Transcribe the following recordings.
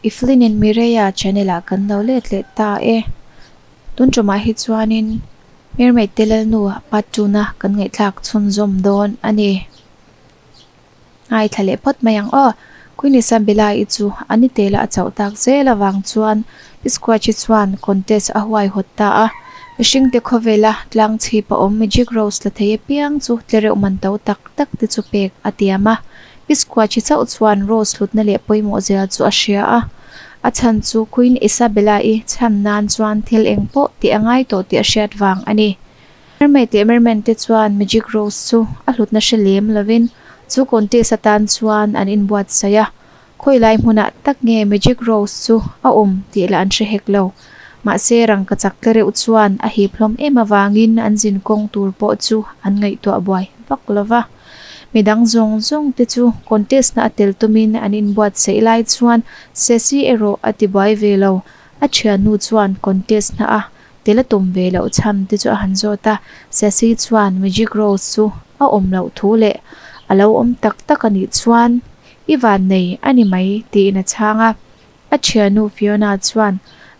Evelyn and Mireia channel ah kan lo let leh ta e. Tun tumah hi chuanin Mermaid te lalnu part 2 na kan ngaihthlak chhunzawm dawn a ni. Ngaithla leh phawt mai ang aw. Queen Isabella-i chu a ni tela a chauh tak zel avang chuan Pi Squatch-i chuan contest a huaihawt ta a. Mihringte khawvela tlang chhip a awm Magic Rose la thei apiang chu tlereuh man to tak tak te chu pek a tiam a. Pi Squatch-i chauh chuan Rose hlutna leh pawimawh zel chu a hria a. A chhan chu Queen Isabella-i chhan nan chuan thil eng pawh tih a ngai tawh tih a hriat vang a ni. Mermaid leh merman te chuan Magic Rose chu a hlutna hre lem lovin chu contest atan chuan an inbuatsaih a, khawi lai hmunah tak nge Magic Rose chu a awm tih lah an hre hek lo. Mahse rangkachak tle reuh chuan a hip hlawm em avangin an zin kawng tur pawh chu an ngaihtuah buai vak lo va. Midang zawng zawng te chu contest na a tel tumin an inbuatsaih lai chuan Sassy erawh a ti buai ve lo. A thiannu chuan contest na a Tel a tum ve loh chhan te chu a han zawt a, Sassy chuan Magic Rose chu a awm loh thu leh a lo awm tak tak a nih chuan i vannei a ni mai tiin a chhang a. A thiannu Fiona chuan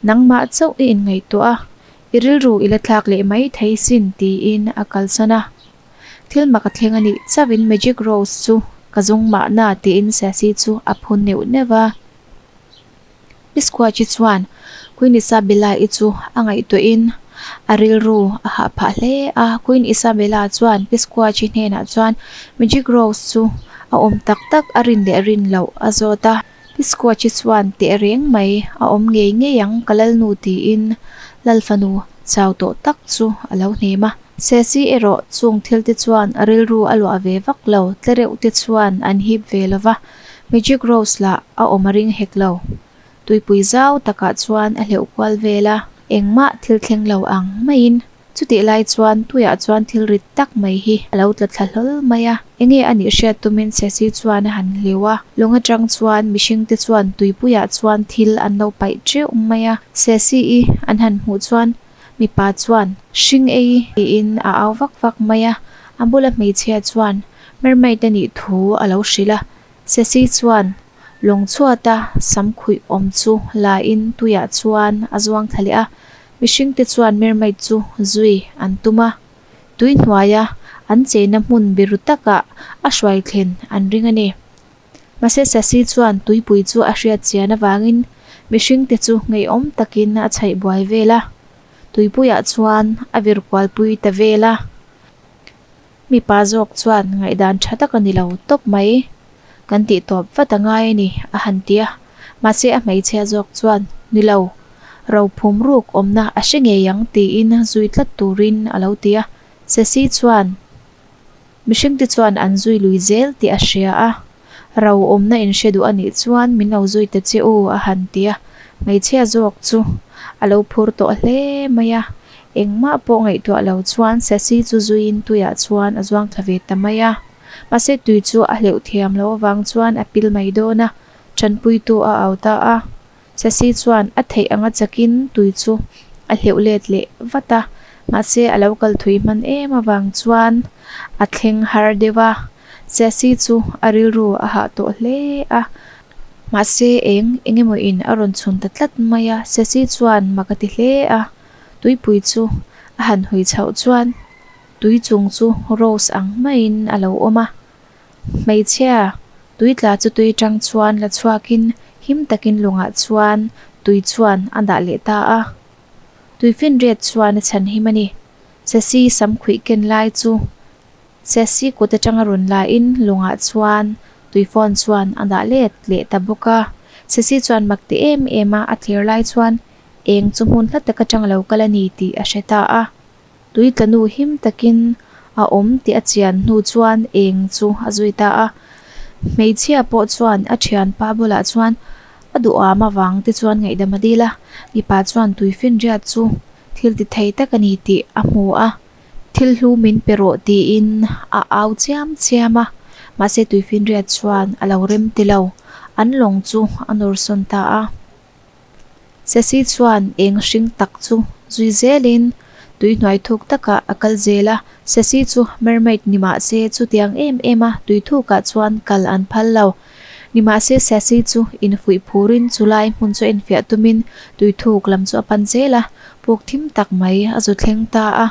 nangmah chauh i inngaihtuah a, i rilru i la thlak leh mai thei sin tiin a kalsan a. Thil mak a thleng a nih chauhin Magic Rose chu ka zung mahna tiin Sassy chu a phun neuh neuh a. Pi Squatch-i chuan Queen Isabella-i chu a ngaihtuahin a rilru a hah phah hle a. Queen Isabella chuan Pi Squatch-i hnenah chuan Magic Rose chu a awm tak tak a rin leh rin loh a zawt a. Pi Squatch-i chuan teh reng mai a awm ngei ngei ang ka lalnu tiin lalfanu chau tawh tak chu a lo hnem a. Sassy erawh chung thil te chuan a rilru a luah ve vak lo, tlereuh te chuan an hip ve lo va. Magic Rose lah a awm a ring hek lo. Tuipui zau takah chuan a hleuh kual vel a, engmah thil thleng lo ang maiin. Chutih lai chuan tuiah chuan thil rit tak mai hi a lo tla thla hlawl mai a. Enge a nih hriat tumin Sassy chuan a han hliu a, lung atang chuan mihringte chuan tuipuiah chuan thil an lo paih teuh mai a. Sassy-i an han hmuh chuan Mipa chuan, Hring ei tiin a au vak vak mai a, a bula hmeichhia chuan mermaid a nih thu a lo hrilh a. Sassy chuan lawng chhuata sam khuih awm chu la in tuiah chuan a zuang thla leh a, mihringte chuan mermaid chu zui an tum a, tui hnuaia an cheina hmun biru takah a hruai thlen an ring a ni. Mahse Sassy chuan tuipui chu a hriat chian avangin mihringte chu ngeiawm takin a chhaih buai vel a, tuipuiah chuan a vir kualpui ta vel a. Mipa zawk chuan ngaihdan tha tak a ni lo tawp mai, kan tih tawp vat a ngai a ni a han ti a. Mahse a hmeichhia zawk chuan ni lo, rophum ruk awmna a hre ngei ang tiin zui tlat turin a lo ti a. Sassy chuan. Mihringte chuan an zui lui zel tih a hria a, ro awmna in hre duh a nih chuan min lo zui ta che u a han ti a, hmeichhia zawk chu a lo phur tawh hle mai a, engmah pawh ngaihtuah lo chuan Sassy chu zuiin tuiah chuan a zuang thla ve ta mai a, mahse tui chu a hleuh thiam loh avang chuan a pil mai dawn a, tanpuitu a au ta a. Sassy chuan a theih anga chakin tui chu a hleuh let leh vat a, mahse a lo kal thui hman em avang chuan a thleng har deuh a. Sassy chu a rilru a hah tawh hle a, mahse eng eng emaw in a rawn chhun ta tlat mai a, Sassy chuan mak a ti hle a, tuipui chu a han hui chhoh chuan tui chung chu rose ang maiin a lo awm a. Hmeichhia, tui tla chu tui tang chuan la chhuakin him takin lungah chuan tui chuan a dah leh ta a. Tui finriat chuan a chhan him a ni. Sesi sam khuih ken lai chu Sesi kut atanga rawn lain lungah chuan tui fawn chuan a dah let leh ta bawk a. Sesi chuan mak ti em em a, a thlir lai chuan eng chu hmun hla tak atang lo kal a ni tih a hre ta a. Tui tla nu him takin a awm tih a chian hnu chuan eng chu a zui ta a. Hmeichhia pawh chuan a thianpa bulah chuan a duham avang te chuan ngaihdam a dil a, mipa chuan tui finriat chu thil ti thei tak a ni tih a hmu a, thil hlu min pe rawh tiin a au chiam chiam a, mahse tui finriat chuan a lo rem ti lo, an lawng chu a nawr sawn ta a. Sesi chuan eng hring tak chu zui zelin tui hnuai thuk takah a kal zel a, Sesi chu mermaid ni mah se chutiang em em a tui thukah chuan kal an phal lo. Nimahse Sassy chu infuih phurin chulai hmun chu a infiah tumin tuithuk lam chu a pan zel a, puk thim tak mai a zu thleng ta a,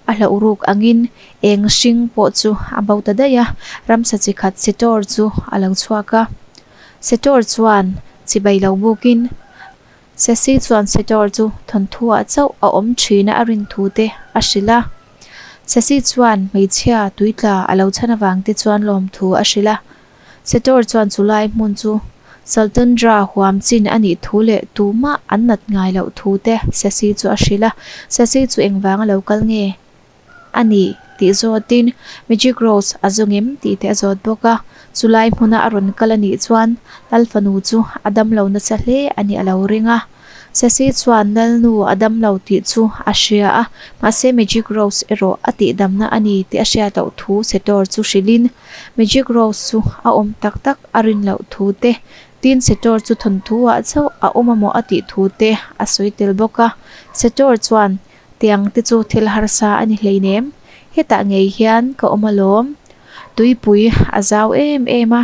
a hlauh ruk angin eng hring pawh chu a bo ta daih a, ramsa chi khat Setor chu a lo chhuak a. Setor chuan chibai lo bukin Sassy chuan Setor chu thawnthuah chauh a awm thin a a rin thu te a hrilh a. Sassy chuan hmeichhia tuitla a lo chhan avang te chuan lawmthu a hrilh a. Setor chuan chulai hmun chu Saltundra huam chin a nih thu leh tumah an nat ngai loh thu te Sassy chu a hrilh a. Sassy chu engvanga lo kal nge a nih tih zawtin Magic Rose a zawng em tih te a zawt bawk a. Chulai hmuna a rawn kal a nih chuan Lal fanu chu a damlo nasa hle a nih a lo ring a. Sassy chuan Lalnu a damlo tih chu a hria a, mahse Magic Rose erawh a tihdamna a ni tih a hriat loh thu Setor chu hrilhin Magic Rose chu a awm tak tak a rin loh thu te, tin Setor chu thawnthu ah chauh a awm amaw a tih thu te a sawi tel bawk a. Setor chuan Tiang te chu thil harsa a ni hleinem, hetah ngei hian ka awm alawm. Tuipui a zau em em a,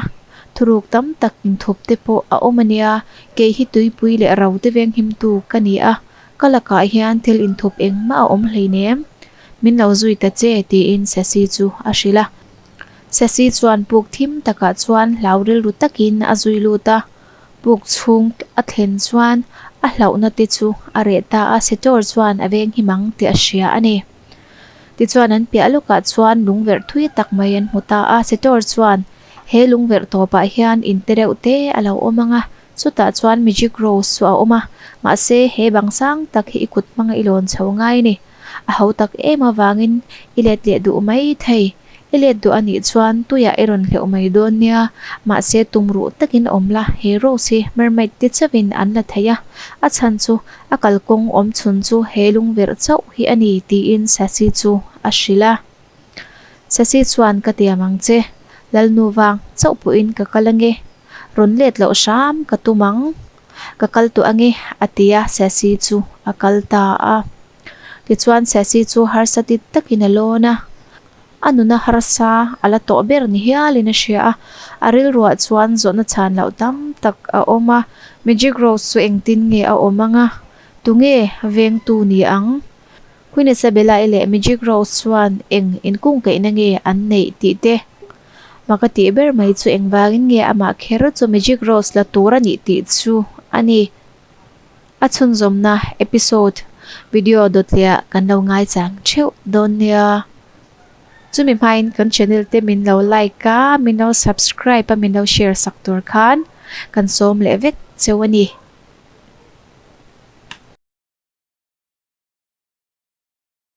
thuruk tam tak inthup te pawh a awm a nia, kei hi tuipui leh ro te venghimtu ka ni a, ka lakah hian thil inthup engmah a awm hleinem. Min lo zui ta che tiin Sassy chu a hrilh a. Sassy chuan puk thim takah chuan hlau rilru takin a zui lut a. Puk chhung a thlen chuan a hlauhna te chu a reh ta a, Setor chuan a veng him ang tih a hria a ni. Tichuan an piah lawkah chuan lungverh thui tak mai an hmu ta a, Setor chuan he lungverh tawpah hian in te reuh te a lo awm ang a, chutah chuan Magic Rose chu a awm a, mahse he bang sang tak hi i kut hmanga i lawn chho ngai a ni. A ho tak em avangin i let leh duh mai thei. I let duh a nih chuan tuiah i rawn hleuh mai dawn nia, mahse tum ruh takin awm la, he rose hi mermaid te chauhin an la thei a, a chhan chu a kalkawng awm chhun chu he lungverh chauh hi a ni tiin Sassy chu a hrilh a. Sassy chuan ka tiam ang che, Lalnu vang chauh pawhin ka kal ange, rawn let loh hram ka tum ang, ka kal tawh ange a ti a, Sassy chu a kal ta a. Tichuan Sassy chu harsa ti takin a lawn a. A nuna harsa a la tawh ber ni hialin a hria a, a rilruah chuan zawhna chhan loh tam tak a awm a, Magic Rose chu engtin nge a awm ang a, tunge vengtu ni ang? Queen Isabella-i leh Magic Rose chuan eng inkungkaihna nge an neih tih te mak a tih ber mai chu engvangin nge amah kher chu Magic Rose la tur a nih tih chu a ni. A chhunzawmna episode video dawtliah kan lo ngaichang theuh dawn nia. Chumi hmain kan channel te min lo like a, min lo subscribe a, min lo share sak tur khan kan sawm leh vek cheu a ni.